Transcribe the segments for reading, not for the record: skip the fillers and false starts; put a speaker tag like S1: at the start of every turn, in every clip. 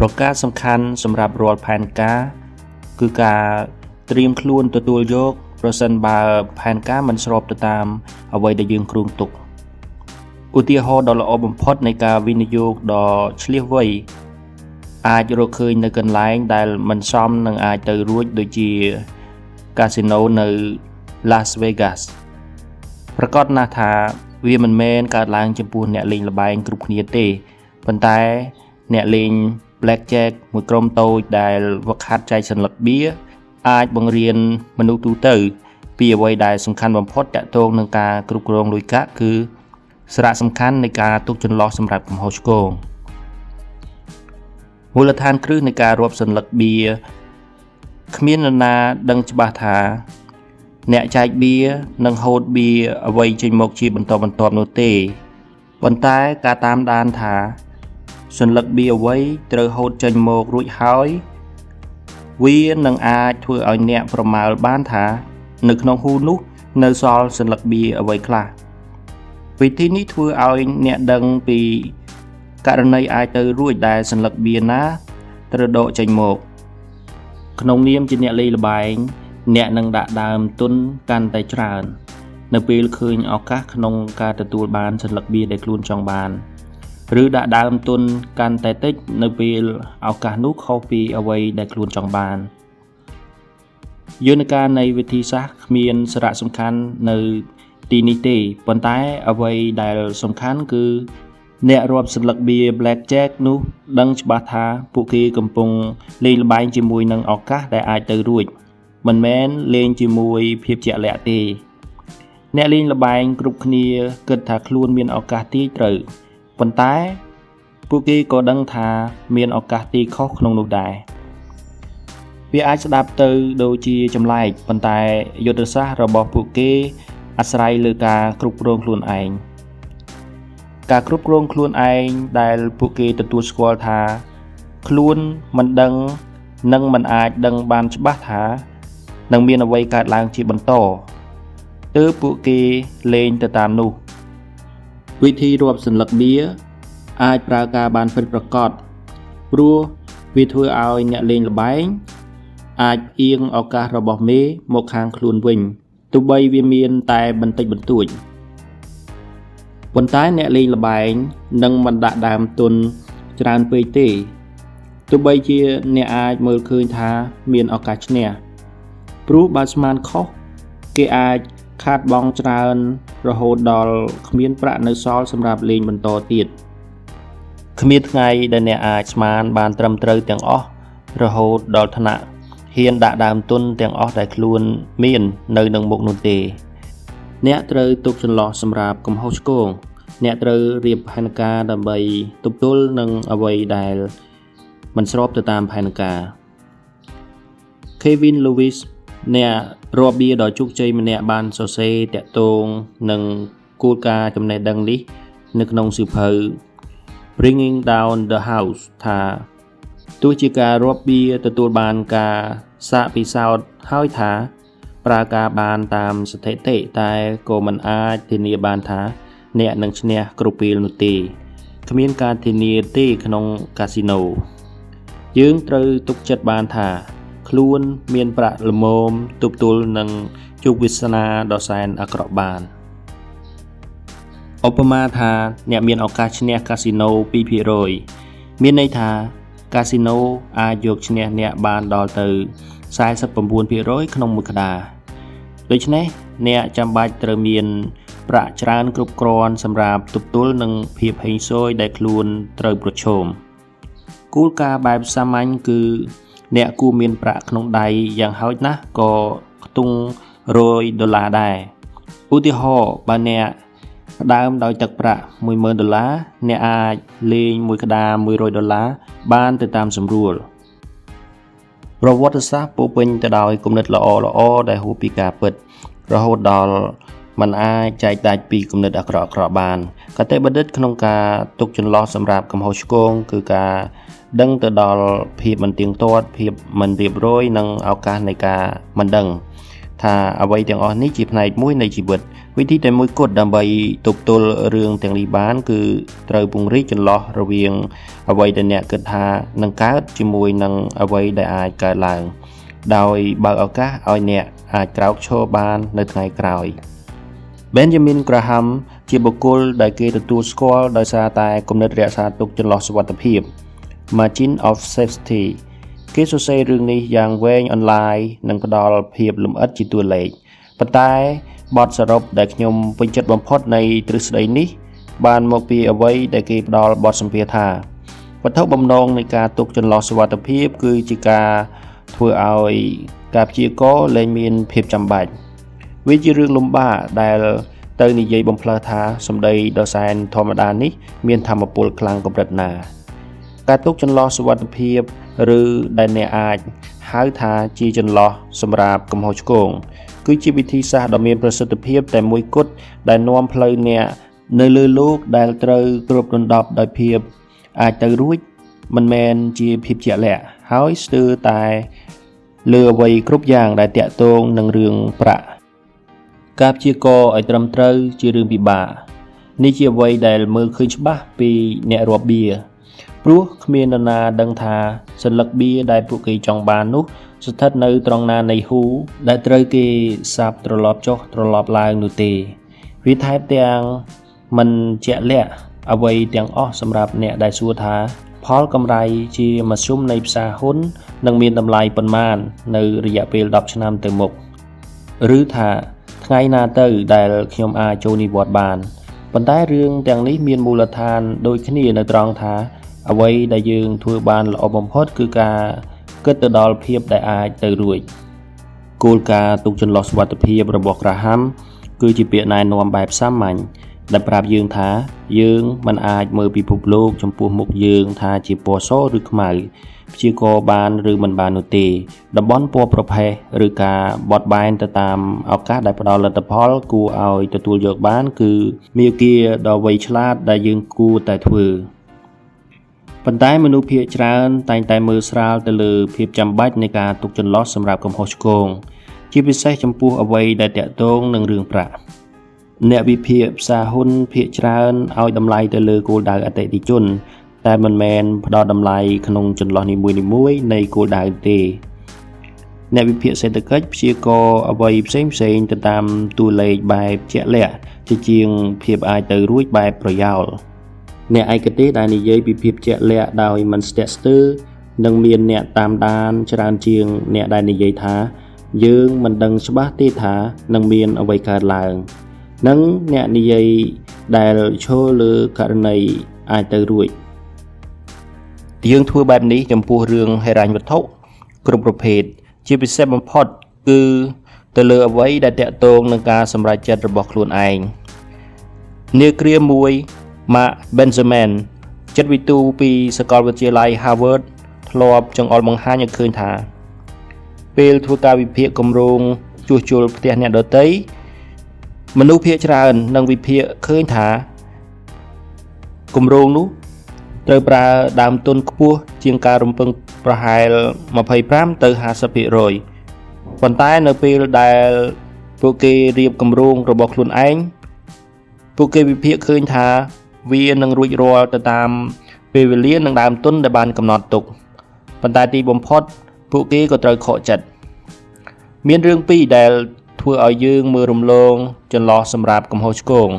S1: ប្រការសំខាន់សម្រាប់រាល់ផែនការគឺការត្រៀមខ្លួនទទួលយកប្រសិនបើផែនការមិនស្របទៅតាមអ្វីដែលយើងគ្រោងទុកឧទាហរណ៍ដ៏ល្អបំផុតនៃការវិនិយោគដ៏ឈ្លាសវៃអាចរកឃើញនៅកន្លែងដែលមិនសមនឹងអាចទៅរួចដូចជាកាស៊ីណូនៅ Las Vegas ប្រាកដណាស់ថាវាមិនមែនកើតឡើងចំពោះអ្នកលេងល្បែងគ្រប់គ្នាទេប៉ុន្តែអ្នកលេង Blackjack មួយក្រុមតូចដែលវឹកហាត់ចែកសន្លឹកបៀអាចបង្រៀនមនុស្សទូទៅពីអ្វីដែលសំខាន់បំផុតទាក់ទងនឹងការគ្រប់គ្រងលុយកាក់គឺសារៈសំខាន់នៃការទុកចន្លោះសម្រាប់កំហុសឆ្គងមូលដ្ឋានគ្រឹះនៃការរាប់សន្លឹកបៀគ្មាននរណាដឹងច្បាស់ថាអ្នកចែកបៀនិងហូតបៀអ្វីចេញមកជាបន្តបន្ទាប់នោះទេប៉ុន្តែការតាមដានថាសន្លឹកបៀអ្វីត្រូវហូតចេញមករួចហើយវានឹងអាចធ្វើឲ្យអ្នកប្រមាលបានថានៅក្នុងហ៊ូនោះនៅសល់សន្លឹកបៀអ្វីខ្លះវិធីនេះធ្វើឲ្យអ្នកដឹងពីករណីអាចទៅរួចដែលសន្លឹកបៀណាត្រូវដកចេញមកក្នុងនាមជាអ្នកលេងល្បែងអ្នកនឹងដាក់ដើមទុនកាន់តែច្រើននៅពេលឃើញឱកាសក្នុងការទទួលបានសន្លឹកបៀដែលខ្លួនចង់បានឬដាក់ដើមទុនកាន់តែតិចនៅពេលឱកាសនោះខុសពីអ្វីដែលខ្លួនចង់បានយន្តការនៃវិធីសាស្ត្រគ្មានសារៈសំខាន់នៅទីនេះទេប៉ុន្តែអ្វីដែលសំខាន់គឺអ្នករាប់សន្លឹកបៀ Blackjack នោះដឹងច្បាស់ថាពួកគេកំពុងលេងល្បែងជាមួយនឹងឱកាសដែលអាចទៅរួចមិនមែនលេងជាមួយភាពជាក់លាក់ទេអ្នកលេងល្បែងគ្រប់គ្នាគិតថាខ្លួនមានឱកាសទាយត្រូវប៉ុន្តែពួកគេក៏ដឹងថាមានឱកាសទាយខុសក្នុងនោះដែរវាអាចស្ដាប់ទៅដូចជាចម្លែកប៉ុន្តែយុទ្ធសាស្ត្ររបស់ពួកគេអាស្រ័យលើការគ្រប់គ្រងខ្លួនឯងការគ្រប់គ្រងខ្លួនឯងដែលពួកគេទទួលស្គាល់ថាខ្លួនមិនដឹងនិងមិនអាចដឹងបានច្បាស់ថានឹងមានអ្វីកើតឡើងជាបន្តទើបពួកគេលេងទៅតាមនោះវិធីរាប់សន្លឹកបៀអាចប្រើការបានពិតប្រាកដព្រោះវាធ្វើឲ្យអ្នកលេងល្បែងអាចអៀងឱកាសរបស់មេមកខាងខ្លួនវិញទោះបីវាមានតែបន្តិចបន្តួចប៉ុន្តែអ្នកលេងល្បែងនឹងមិនដាក់ដើមទុនច្រើនពេកទេទោះបីជាអ្នកអាចមើលឃើញថាមានឱកាសឈ្នះព្រោះបើស្មានខុសគេអាចខាតបង់ច្រើនរហូតដល់គ្មានប្រាក់នៅសល់សម្រាប់លេងបន្តទៀតគ្មានថ្ងៃដែលអ្នកអាចស្មានបានត្រឹមត្រូវទាំងអស់រហូតដល់ថ្នាក់ហ៊ានដាក់ដើមទុនទាំងអស់ដែលខ្លួនមាននៅនឹងមុខនោះទេអ្នកត្រូវទុកចន្លោះសម្រាប់កំហុសឆ្គងអ្នកត្រូវរៀបផែនការដើម្បីទប់ទល់នឹងអ្វីដែលមិនស្របទៅតាមផែនការ Kevin Lewis អ្នករាប់បៀដ៏ជោគជ័យម្នាក់បានសរសេរទាក់ទងនឹងគោលការណ៍ចំណេះដឹងនេះនៅក្នុងសៀវភៅ Bringing Down the House ថាទោះជាការរាប់បៀទទួលបានការសាកពិសោធន៍ហើយថាប្រើការបានតាមស្ថិតិតែក៏មិនអាចធានាបានថាអ្នកនឹងឈ្នះគ្រប់ពេលនោះទេគ្មានការធានាទេក្នុងកាស៊ីណូយើងត្រូវទុកចិត្តបានថាខ្លួនមានប្រាក់ល្មមទប់ទល់នឹងជោគវាសនាដ៏សែនអាក្រក់បានឧបមាថាអ្នកមានឱកាសឈ្នះកាស៊ីណូ 2% មានន័យថាកាស៊ីណូអាចយកឈ្នះអ្នកបានដល់ទៅ 49% ក្នុងមួយក្តារដូច្នេះអ្នកចាំបាច់ត្រូវមានប្រាក់ច្រើនគ្រប់គ្រាន់សម្រាប់ទប់ទល់នឹងភាពហេងស៊យដែលខ្លួនត្រូវប្រឈមគោលការណ៍បែបសាមញ្ញគឺអ្នកគួរមានប្រាក់ក្នុងដៃយ៉ាងហោចណាស់ក៏ខ្ទង់$100ដែរឧទាហរណ៍បើអ្នកផ្ដើមដោយទឹកប្រាក់$10,000អ្នកអាចលេងមួយក្តារ$100បានទៅតាមសម្រួលប្រវត្តិសាស្ត្រពោពេញទៅដោយគំនិតល្អៗដែលហួសពីការពិតរហូតដល់មិនអាចចែកដាច់ពីគំនិតអាក្រក់ៗបានគតិបណ្ឌិតក្នុងការទុកចន្លោះសម្រាប់កំហុសឆ្គងគឺការដឹងទៅដល់ភាពមិនទៀងទាត់ភាពមិនរៀបរយនិងឱកាសនៃការមិនដឹងថាអ្វីទាំងអស់នេះជាផ្នែកមួយនៃជីវិត វិធីតែមួយគត់ដើម្បីទប់ទល់រឿងទាំងនេះបានគឺត្រូវពង្រីកចន្លោះរវាងអ្វីដែលអ្នកគិតថានឹងកើតជាមួយនឹងអ្វីដែលអាចកើតឡើងដោយបើកឱកាសឲ្យអ្នកអាចក្រោកឈរបាននៅថ្ងៃក្រោយ Benjamin Graham ជាបុគ្គលដែលគេទទួលស្គាល់ដោយសារតែគំនិតរក្សាទុកចន្លោះសុវត្ថិភាព Margin of Safety គេសរសេររឿងនេះយ៉ាងវែងអន្លាយនិងផ្ដល់ភាពលម្អិតជាតួលេខប៉ុន្តែបទសរុបដែលខ្ញុំពេញចិត្តបំផុតនៃទ្រឹស្ដីនេះបានមកពីអ្វីដែលគេផ្ដល់បទសម្ភាសន៍ថាវត្ថុបំណងនៃការទុកចន្លោះសុវត្ថិភាពគឺជាការធ្វើឲ្យការព្យាករណ៍លែងមានភាពចាំបាច់វាជារឿងលំបាកដែលទៅនិយាយបំផ្លើសថាសម្ដីដ៏សែនធម្មតានេះមានធម៌ពលខ្លាំងកម្រិតណាការទុកចន្លោះសុវត្ថិភាពឬដែលអ្នកអាចហៅថាជាចន្លោះសម្រាប់កំហុសឆ្គងគឺជាវិធីសាស្ត្រដ៏មានប្រសិទ្ធភាពតែមួយគត់ដែលនាំផ្លូវអ្នកនៅលើលោកដែលត្រូវគ្របដណ្ដប់ដោយភាពអាចទៅរួចមិនមែនជាភាពជាក់លាក់ហើយស្ទើរតែលើអ្វីគ្រប់យ៉ាងដែលតាក់ទងនឹងរឿងប្រាក់ការព្យាករណ៍ឲ្យត្រឹមត្រូវជារឿងពិបាកនេះជាអ្វីដែលមើលឃើញច្បាស់ពីអ្នករាប់បៀព្រោះគ្មាននរណាដឹងថាសន្លឹកបៀដែលពួកគេចង់បាននោះស្ថិតនៅត្រង់ណានៃហ៊ូដែលត្រូវគេសាបត្រឡប់ចុះត្រឡប់ឡើងនោះទេវាថែមទាំងមិនជាក់លាក់អ្វីទាំងអស់សម្រាប់អ្នកដែលសួរថាផលកម្រៃជាមធ្យមនៃផ្សារហ៊ុននឹងមានតម្លៃប៉ុន្មាននៅរយៈពេល10ឆ្នាំទៅមុខឬថាថ្ងៃណាទៅដែលខ្ញុំអាចចូលនិវត្តន៍បានប៉ុន្តែរឿងទាំងនេះមានមូលដ្ឋានដូចគ្នានៅត្រង់ថាអ្វីដែលយើងធ្វើបានល្អបំផុតគឺការគិតទៅដល់ភាពដែលអាចទៅរួចគោលការណ៍ទុកចន្លោះសុវត្ថិភាពរបស់ Graham គឺជាពាក្យណែនាំបែបសាមញ្ញដែលប្រាប់យើងថាយើងមិនអាចមើលពិភពលោកចំពោះមុខយើងថាជាពណ៌សឬខ្មៅព្យាករណ៍បានឬមិនបាននោះទេតំបន់ពណ៌ប្រផេះឬការបត់បែនទៅតាមឱកាសដែលផ្ដល់លទ្ធផលគួរឲ្យទទួលយកបានគឺមាគ៌ាដ៏វៃឆ្លាតដែលយើងគួរតែធ្វើប៉ុន្តែមនុស្សភាគច្រើនតែងតែមើលស្រាលទៅលើភាពចាំបាច់នៃការទុកចន្លោះសម្រាប់កំហុសឆ្គងជាពិសេសចំពោះអ្វីដែលតាក់ទងនឹងរឿងប្រាក់អ្នកវិភាគផ្សារហ៊ុនភាគច្រើនឲ្យតម្លៃទៅលើគោលដៅអតិថិជនតែមិនមែនផ្ដល់តម្លៃក្នុងចន្លោះនីមួយៗនៃគោលដៅទេអ្នកវិភាគសេដ្ឋកិច្ចព្យាករណ៍អ្វីផ្សេងៗទៅតាមតួលេខបែបជាក់លាក់ជាជាងភាពអាចទៅរួចបែបប្រយោលអ្នកឯកទេសដែលនិយាយពីភាពជាក់លាក់ដោយមិនស្ទាក់ស្ទើរនឹងមានអ្នកតាមដានច្រើនជាងអ្នកដែលនិយាយថាយើងមិនដឹងច្បាស់ទេថានឹងមានអ្វីកើតឡើងនិងអ្នកនិយាយដែលឈរលើករណីអាចទៅរួចយើងធ្វើបែបនេះចំពោះរឿងហិរញ្ញវត្ថុគ្រប់ប្រភេទជាពិសេសបំផុតគឺទៅលើអ្វីដែលតាក់ទងនឹងការសម្រេចចិត្តរបស់ខ្លួនឯងនាគ្រាមួយ Mark Benjamin ចិត្តវិទូពីសាកលវិទ្យាល័យ Harvard ធ្លាប់ចង្អុលបង្ហាញឲ្យឃើញថាពេលធ្វើការវិភាគគម្រោងជួសជុលផ្ទះអ្នកដទៃមនុស្សភាគច្រើននឹងវិភាគឃើញថាគម្រោងនោះត្រូវប្រើដើមទុនខ្ពស់ជាងការរំពឹងប្រហែល25ទៅ50%ប៉ុន្តែនៅពេលដែលពួកគេរៀបគម្រោងរបស់ខ្លួនឯងពួកគេវិភាគឃើញថាវានឹងរួចរាល់ទៅតាមពេលវេលានិងដើមទុនដែលបានកំណត់ទុកប៉ុន្តែទីបំផុតពួកគេក៏ត្រូវខកចិត្តមានរឿងពីរដែលធ្វើឲ្យយើងមើលរំលងចន្លោះសម្រាប់កំហុសឆ្គង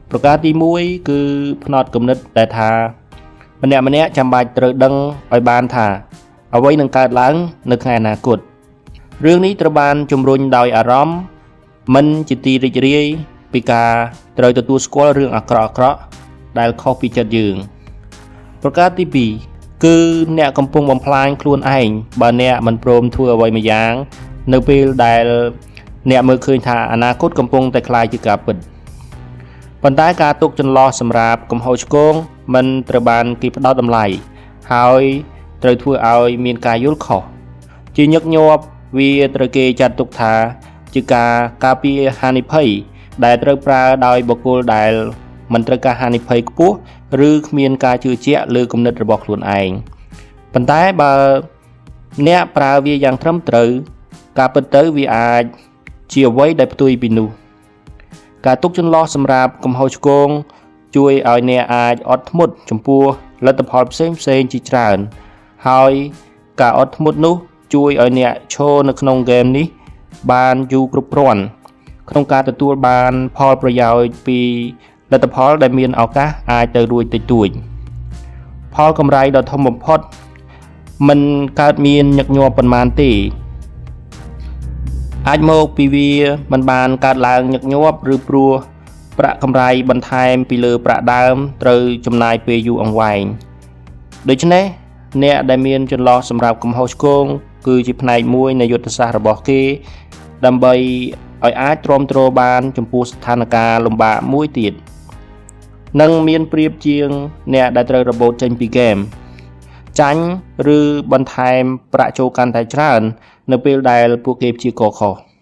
S1: ប្រការទី1គឺផ្នត់គំនិតដែលថាម្នាក់ៗចាំបាច់ត្រូវដឹងឲ្យបានថាអ្វីនឹងកើតឡើងនៅថ្ងៃអនាគតរឿងនេះត្រូវបានជំរុញដោយអារម្មណ៍មិនជាទីរីករាយពីការត្រូវទទួលស្គាល់រឿងអាក្រក់ៗដែលខុសពីចិត្តយើងប្រការទី2គឺអ្នកកំពុងបំផ្លាញខ្លួនឯងបើអ្នកមិនព្រមធ្វើអ្វីម្យ៉ាងនៅពេលដែលអ្នកមើលឃើញថាអនាគតកំពុងតែក្លាយជាការពិតប៉ុន្តែការទុកចន្លោះសម្រាប់កំហុសឆ្គងមិនត្រូវបានគេផ្ដល់តម្លៃហើយត្រូវធ្វើឲ្យមានការយល់ខុសជាញឹកញាប់វាត្រូវគេចាត់ទុកថាជាការការពារហានិភ័យដែលត្រូវប្រើដោយបុគ្គលដែលមិនត្រូវការហានិភ័យខ្ពស់ឬគ្មានការជឿជាក់លើគំនិតរបស់ខ្លួនឯងប៉ុន្តែបើអ្នកប្រើវាយ៉ាងត្រឹមត្រូវការពិតទៅវាអាចជាអ្វីដែលផ្ទុយពីនោះ ការទុកចន្លោះសម្រាប់កំហុសឆ្គងជួយឲ្យអ្នកអាចអត់ធ្មត់ចំពោះលទ្ធផលផ្សេងៗជាច្រើន ហើយការអត់ធ្មត់នោះជួយឲ្យអ្នកឈរនៅក្នុងហ្គេមនេះបានយូរគ្រប់គ្រាន់ក្នុងការទទួលបានផលប្រយោជន៍ពីលទ្ធផលដែលមានឱកាសអាចទៅរួចតិចតួចផលកម្រៃដ៏ធំបំផុតមិនកើតមានញឹកញាប់ប៉ុន្មានទេអាចមកពីវាមិនបានកើតឡើងញឹកញាប់ឬព្រោះប្រាក់កម្រៃបន្ថែមពីលើប្រាក់ដើមត្រូវចំណាយពេលយូរអង្វែងដូច្នេះអ្នកដែលមានចន្លោះសម្រាប់កំហុសឆ្គងគឺជាផ្នែកមួយនៃយុទ្ធសាស្ត្ររបស់គេដើម្បីឲ្យអាចទ្រាំទ្របានចំពោះស្ថានភាពលំបាកមួយទៀតនិងមានប្រៀបជាងអ្នកដែលត្រូវរបូតចេញពីហ្គេមចាញ់ឬបន្ថែមប្រាក់ចូលកាន់តែច្រើននៅពេលដែលពួកគេព្យាករណ៍ខុស។